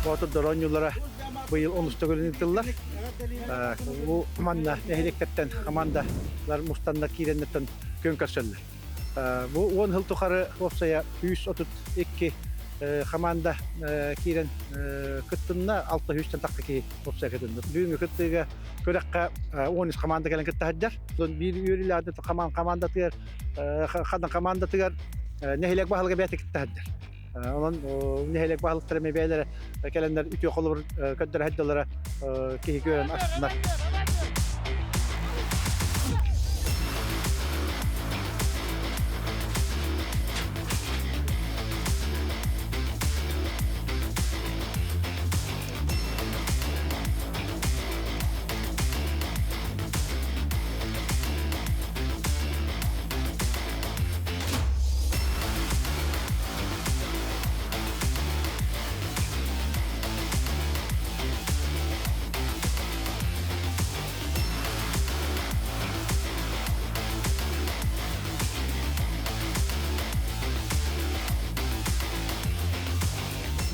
Боотурдар оонньуулара быйыл онус төгүлүн ыытыллар. Бу манна нэһилиэктэртэн хамаандалар мустаннар киирэннэртэн күөн көрсөллөр. Бу 10 сыл тухары уопсайа 132 хамаанда киирэн кыттынна, 600-тэн тахса киһи уопсайа кытынна. Бүгүҥҥү кыттыыга күрэххэ 13 хамаанда кэлэн кытта сылдьар. Биир үөрүүлээх хамаандатыгар хамаандатыгар нэһилиэк баһылыга бэйэтэ кытта сылдьар. Онон нэһилиэк баһылыктара эмиэ бэйэлэрэ кэлэннэр үтүө холобур көрдөрө сылдьаллара киһи көрөн астынар.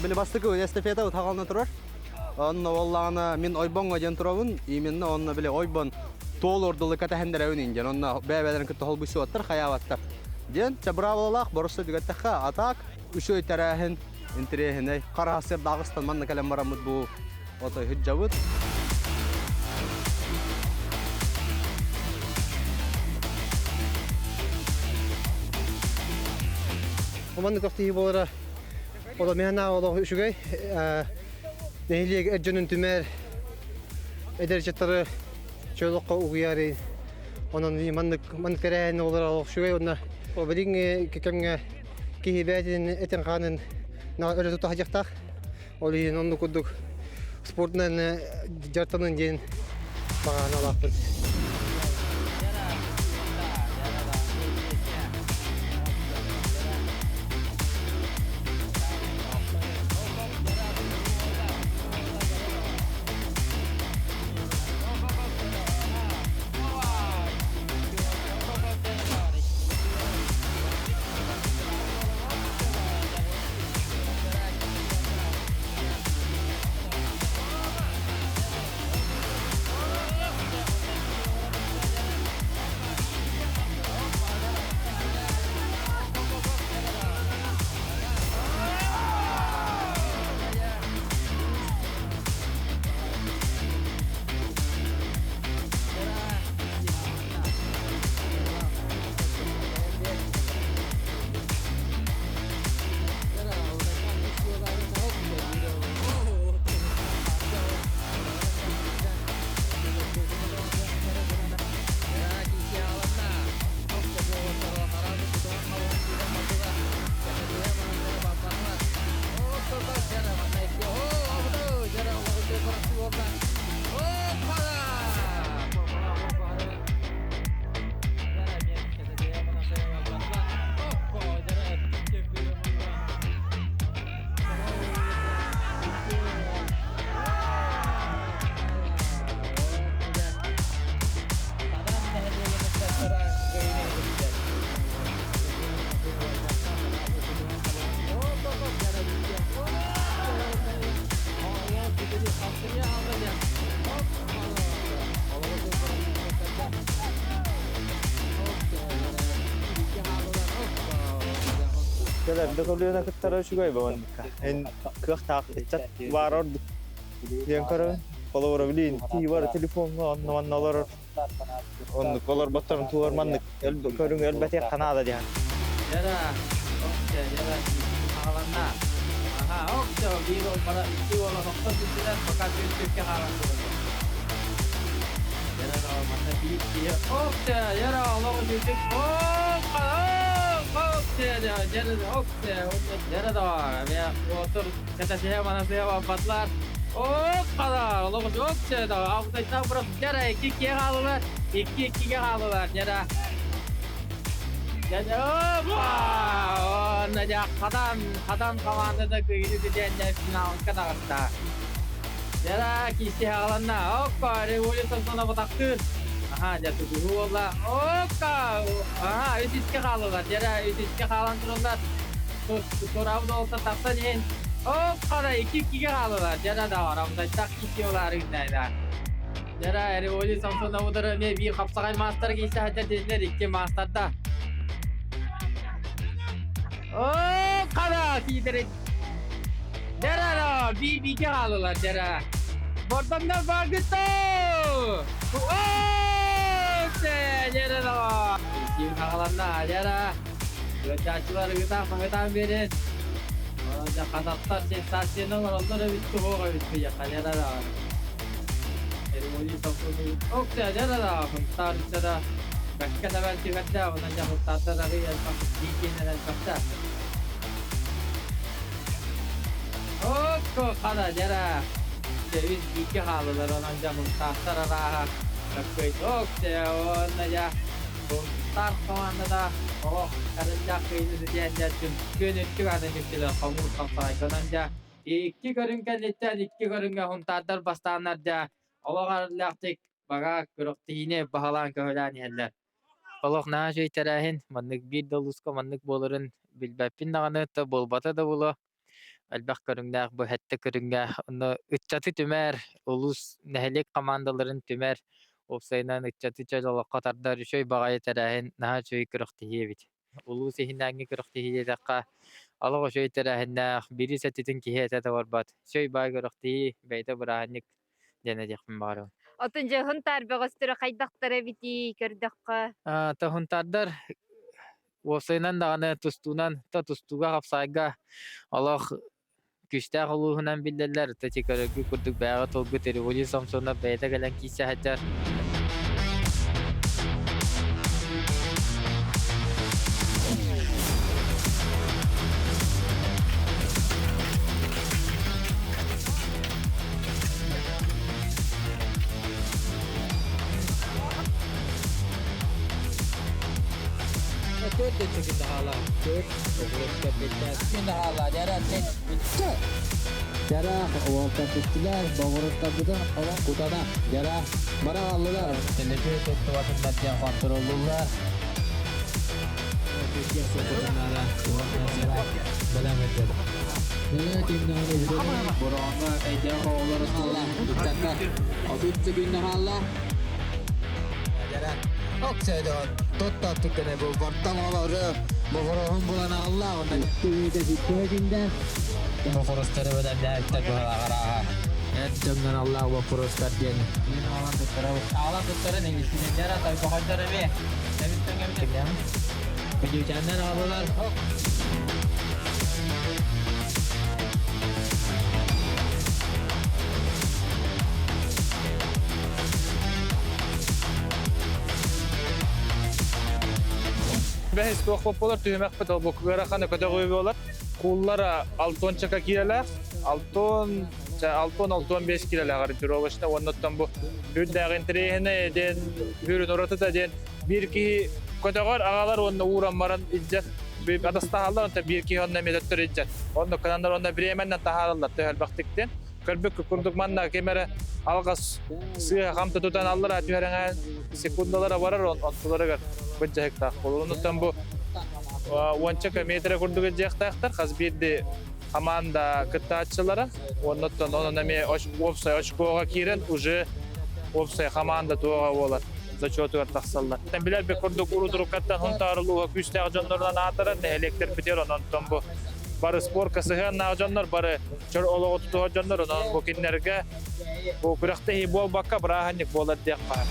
Били бастакы эстафета утаҕалана турар. Онно буоллаҕына мин ойбоҥҥо диэн турабын. Именно онно били ойбон туол ордулу кэтэһэннэрэбин индиэн. Онно бэйэ-бэйэлэрин кытта холбуйсубаттар, хайаабаттар. Диэн чабыраабылалаах боруста түгэттэххэ атаак үчүгэй тэрээһин интэриэһинэй. Хара сырдааҕыстан манна кэлэн бараммыт бу отой сылдьабыт. Маннык көхтүһүү буолара оло миһана олох үчүгэй. Нэһилиэк эр дьонун түмэр эдэр ыччаттары чөл олоххо угуйаары онон маннык маннык тэрээһин олор олох үчүгэй уонна билиҥҥи кэмҥэ киһи бэйэтин этин-хаанын өрө тута сылдьыахтаах. Ол иһин оннук курдук спортунан дьарыктанын диэн баҕаһын алаахпын. Кэлэрдэ көлүөнэ кыттара үчүгэй бабанныкка. Эн кыахтаах ыччат баар ордук диэн көрөбүн. Холобура билин тии бар телефоҥҥа онно манна олорор. Оннук олорботторун тугар маннык көрүҥ өлбэтиэх ханаада диэн. Хадан хамаандата кыайыыны ситиэннэ финалга таҕыста. Дьара киисти хааланна. Оппа, революция зона батахтыыр. Аха, дьэ тутуһуу буолла. Оппа! Аха, үс искэ хааллылар. Дьара үс искэ хаалан тураллар. Тураабыт уолаттар тахсан иһин. О, қара, 2-2-ге қалылар. Жара да бар, амдайттақ кисе олар үгнайда. Жара, Револи Самсонов удары ме бір қапсағай мастер кейсе хәтер деділер, 2 мастарда. О, қара, кейдірек. Жара да, би-биге қалылар, жара. Бордамнар бар күтті. О, жара да. Киім қағаланна, жара. Өтәчілер үгіта, қағытан берін. Қазақтар сенсацияның оралдары бітті хоға бітті яқалера да. Ermoni Samsonu Oksa jara da Huntar jara Bakka sabal tüfette ondan ja Huntarda da bir elbak dikenen elbakta. Okko kada jara. Ceviz iki halılar ondan ja Huntarda da Bakka oksa ondan ja Huntar komandada oh karınca kıyını diyen ja gün öttü kadın yükseliyor hamur kapsay ja ikki көрүҥкэллиттэн икки көрүҥҥэ хунтаардар бастааннар дьа олох арыллаахтык бага күрөхтиһиини баһалаан көһөлөөн иһэллэр. Олох наһаа үчүгэй тэрээһин маннык биир да улууска маннык буоларын билбэппин даҕаны да буолбата да буолуо. Элбэх көрүҥнээх бу сэттэ көрүҥҥэ онно ыччаты түмэр, улуус нэһилиэк хамаандаларын түмэр, уопсайынан ыччаты чөл олоххо тардар үчүгэй баҕайы тэрээһин наһаа үчүгэй күрэхтэһии эбит. Улуус иһинээҥҥи күрэхтэһии диэтэххэ олох үчүгэй тэрээһиннээх, бири сэтитин киһи этэ да барбат. Үчүгэй баай күрэхтэһии бэйэтэ бырааһынньык диэн этиэхпин баҕарабын. Отун дьэ хунтаар бөҕөстөрө хайдахтара эбитий көрдөххө? Та хунтаардар уопсайынан даҕаны тустуунан та тустууга хапсаайга олох күүстээх улууһунан биллэллэр. Та көрөргү курдук бэйэҕэ толгут Револий Самсонов бэйэтэ кэлэн киирсэ сылдьар. Бэһис туох болар түһүмэхпит ол бу кыараханы көтөҕүү болар. Кууллара алтончака киилэлээх, алтон алтон алтон бес киилэлээх ориентировочно. Оннуттан бу үрдээх интэриэһинэ диэн хүрүн уратыта диэн биир киһи көтөҕөр аҕалар уонна ууран баран илдьэр атастаһаллар, онтон биир киһи онно эмиэ төттөрү илдьэр. Онно кынаннар онно бириэмэннэн таһаараллар төһөлбөхтиктен. Көрбүк курдук манна ким эрэ алҕас сыыһа хамты тутан аллара түһэрэҥэ секундалара барар онтуларыгар быдьаһыктаах буолар. Онуттан бу уончака метр курдук илдьиэхтээхтэр хас биирди команда кыттааччылара. Оннуттан онон эмиэ уопсай очкоҕа киирэн уже уопсай команда туоҕа буолар зачетугар тахсаллар. Билэр бе курдук урутуруккаттан хунтаарылууга күүстээх дьоннорунан аатарар нэһилиэктэр битер ононтон бу бары спорка сыһыаннаах дьоннор бары чөр олоҕу тутуһар дьоннор онон бу кинилэргэ бу күрэхтэһии буолбакка бырааһынньык буолар диэх баар.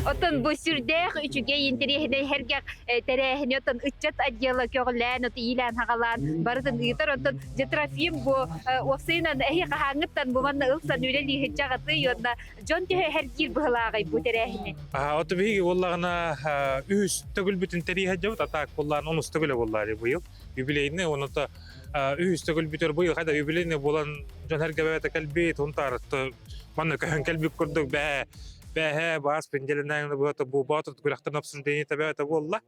Оттон бу сүрдээх үчүгэй интэриэһинэй сэргэх тэрээһини оттон ыччат отдела көҕүлээн, от иилээн хагалаан барытын ыытар. Оттон Трофим бу уопсайынан эһи хаһааҥҥыттан бу манна ылсан үлэлии сылдьаҕытый уонна дьон төһө эһэргиир быһылааҕый бу тэрээһини? Ото биһиги буоллаҕына үһүс төгүлбүтүн тэрийэ сылдьабыт, а так буоллаан онус төгүлэ буоллаары быйыл юбилейный, онута үһүс төгүлбүтүгэр быйыл хайда юбилейный буолан дьон эргэ кэлбит, унтаарытты манна көһөн кэлбит курдук бээ бээһэ баас пенделинэн быата бу боотур күрэхтэн обсуждение тэбээтэ буолла.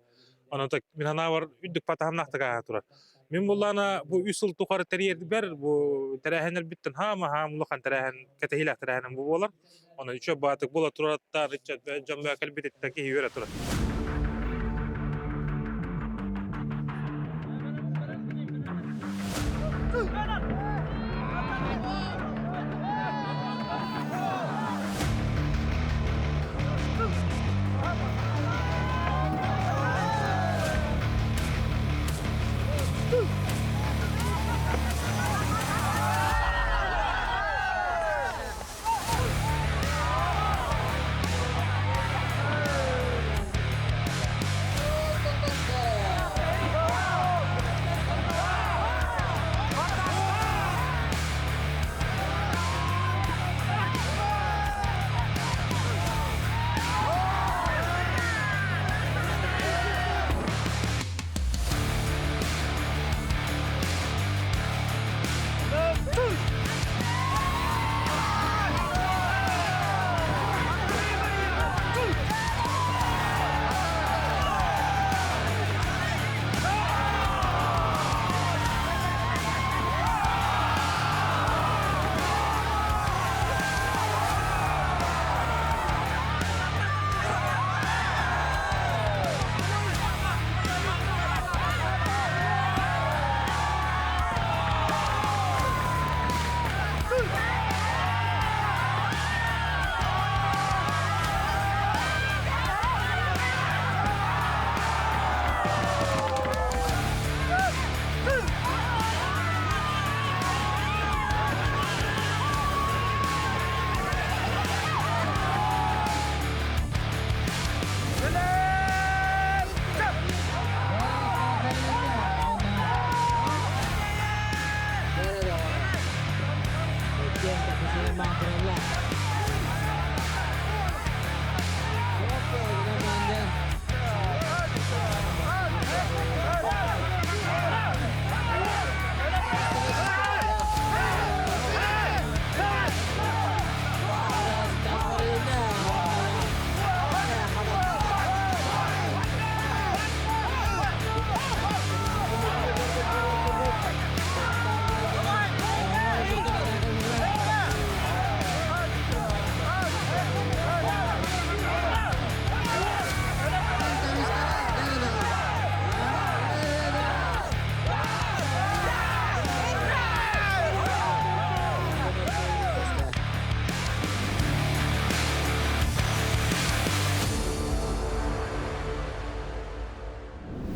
Онон мин санаабар үрдүк патаһымнаахтык ааһа турар. Мин буллаана бу үс сыл тухары тэрийэрбэр бу тэрээһиннэрбиттэн хаама хаам улахан тэрээһин кэтэһиилээх тэрээһиним бу буолар. Онон үчүгэй баатык буола тураттар дьон баа кэлбититтэн киһи үөрэ турар.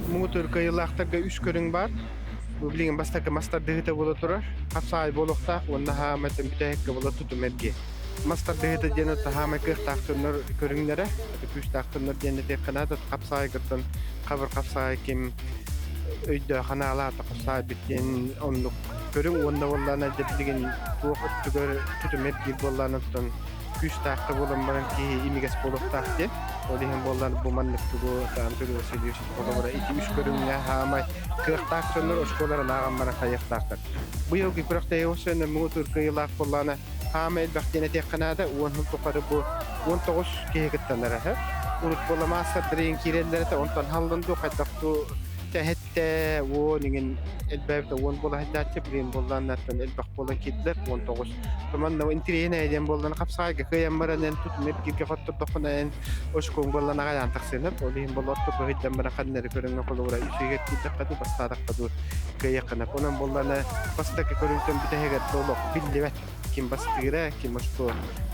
Муҥутуур кыайыылаахтарга үс көрүҥ баар. Бу билигин бастакы мас тардыһыыта буола турар. Хапсаҕай буолуохтаах уонна хаамай бүтэһиккэ буола тутум эргиэ. Мас тардыһыыта диэн отто хаамай кыахтаах дьоннор көрүҥнэрэ, күүстээх дьоннор диэн этиэххэ наада. Хапсаҕайгыттан хабыр хапсаҕай ким өйдөөх анаалаата хапсаҕайбыт диэн оннук көрүҥ уонна буоллаана дьэ билигин туох өттүгэр тутум эргиир буоллаана оттон күүстээх да буолан баран киһи имигэс буолуохтаах диэн. Ол иһин буоллар бу маннык тугу Анатолий Васильевич холобура ити үс көрүҥҥэ хаамай кыахтаах дьоннор оскуолаларын ааҕан баран хайыахтаахтар. Быйылгы күрэхтэһии осуонна муҥутуур кыайыылаах буоллаҕына хаамай элбэх диэн этиэххэ наада. Уон сыл тухары бу 19 киһи кыттанара. Урут буола маастардар иһин киирэллэр этэ, онтон халлан дуу хайдах дуу тэһиттэ уон иҥин элбээбитэ уон буола сылдьааччы билигин буоллааннартан элбэх буолан киирдилэр 19 Туманна интириэһинэй диэн буоллан хапсаҕайга кыайан баран эн тутун эргииргэ хоттордоххуна эн очкоҥ буоллан аҕайаан тахсыанап ол иһин буолла орто быһыйдан баран ханнары көрүҥҥэ холобура үчүгэй киирдэххэ дуу бастаатахха дуу кыайыаххына онон буоллана бастакы көрүҥтэн бүтэһигэр олох биллибэт ким бастыыра ким очко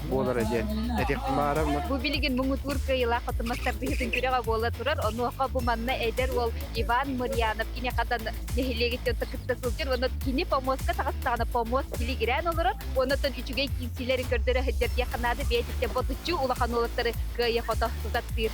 буолара диэн этиэхпин баҕарабын Бу билигин муҥутуур кыайыылаах хотумастар быһыытын күрэҕэ буола турар. Онуоха бу манна эдэр уол Иван Иван Мырьянов кини хадан нэһилиэгиттэн кытта сылдьар, онон кини помостка таҕыстаҕына помост килигирээн олорор, онон үчүгэй киирсиилэри көрдөрө сылдьар диэххэ наада, бэйэтиттэн ботуччу улахан уолаттары кыайа-хото тутаттыыр.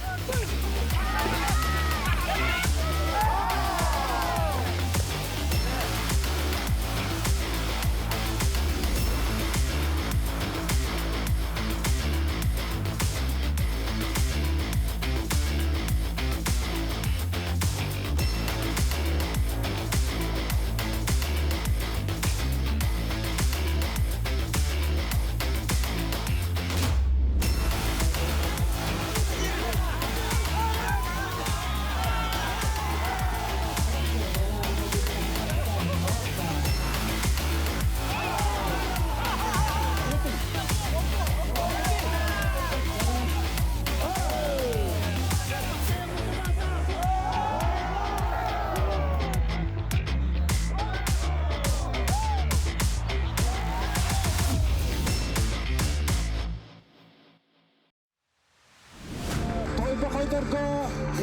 Тойбохойдорго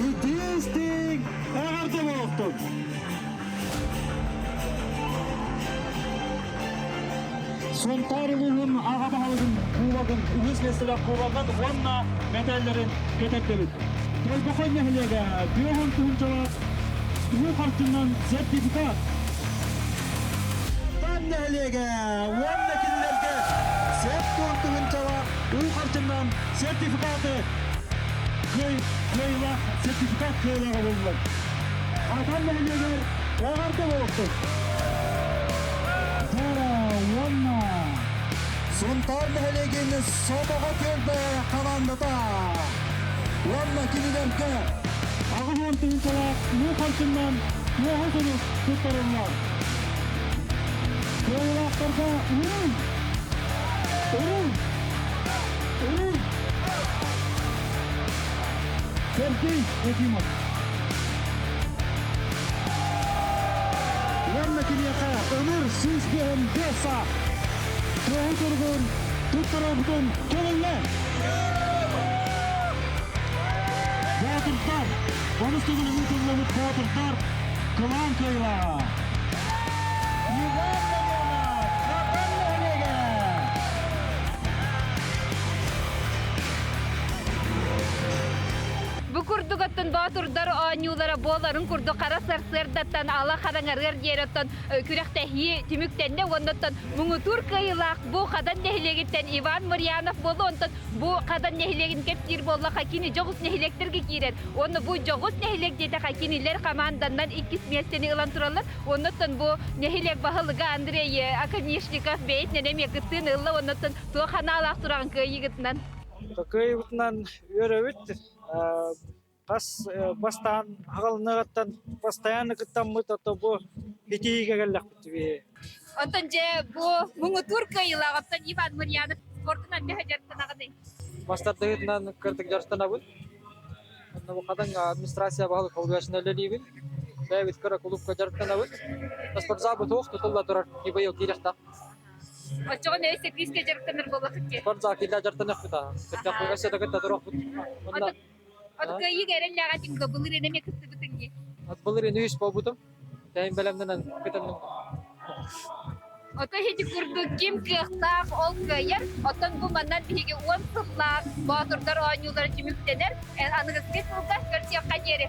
итии-истиҥ эҕэрдэ буолуохтун! Сунтаар улууһун аҕа баһылыгын кубогын үһүс миэстэлээх кубогын уонна мэтээллэрин кэтэрдэбит. Тойбохой нэһилиэгэ 50 тыһыынчалаах уу харчынан сертификат. Тан нэһилиэгэ уонна кинилэргэ 70 тыһыынчалаах уу харчынан сертификаты кыайыылаах сертификат кыайыылааҕа буоллулар. Хатан нэһилиэгэр эҕэрдэ буолуохтун! Уонна Сунтаар нэһилиэгин Сомоҕо түөлбэ хамаандата уонна кинилэргэ 80 тыһыынчалаах уу харчынан туоһу сурук туттарыллар. Кыайыылаахтарга уруй! Уруй! Уруй! Сергей Ефимов. Уонна киниэхэ ымыр 105 саа туоһу суругун туттарарбытын көҥүллэ. Боотурдар, онус төгүл ыытыллыбыт Боотурдар кылаан кыайыылааҕа. Иван Ларионов, Хатан нэһилиэгэ! Бу курдук оттон боотурдар оонньуулара буоларын курдук хара сарсыардаттан ала хараҥарыар диэри оттон күрэхтэһии түмүктэннэ уонна оттон муҥутуур кыайыылаах бу Хадан нэһилиэгиттэн Иван Мырьянов буолла онтон бу Хадан нэһилиэгин кэпсиир буоллахха кини дьоҕус нэһилиэктэргэ киирэр уонна бу дьоҕус нэһилиэк диэтэхэ кинилэр хамаанданнан иккис миэстэни ылан тураллар уонна оттон бу нэһилиэк баһылыга Андрей Оконешников бэйэтинэн эмиэ кыттыыны ылла уонна оттон туох ханаалаах тураҕын кыайыыгытынан Кыайыыбытынан үөрэбит. Хас бастаан аҕалыныаҕыттан постоянно кыттаммыт, ото бу итиигэ кэллэхпит бии. Онтон дьэ бу муҥутуур кыайыылааҕыттан Иван Мырьянов спордунан төһө дьарыктанаҕыный? Бастардыгытынан кырдык дьарыктанабын. Онно бу хатан администрация баһылык холбуйааччынан үлэлиибин. Бэйэбит кыра кулуупка дьарыктанабыт. Спортзалбыт туох тутулла турар, быйыл киириэхтээх. Оччоҕо нөй сэргиискэ дьарыктанар буоллаххыт дии. Спортзал дьарыктаныахпыт аа. Өссө да кытта туруохпут. Онно От кыайыыга эрэллээҕитиҥ да былыр эмиэ кыттыбытыҥ дии. От былыр үһүс буолбутум. Тэйин бэлэмнэнэн кытынным. Ото ити курдук ким кыахтаах ол кыайар. Оттон бу манан биһиги 10 сыллаах боотурдар оонньуулара түмүктэнэр. Аныгыскы сылга көрсүөххэ диэри.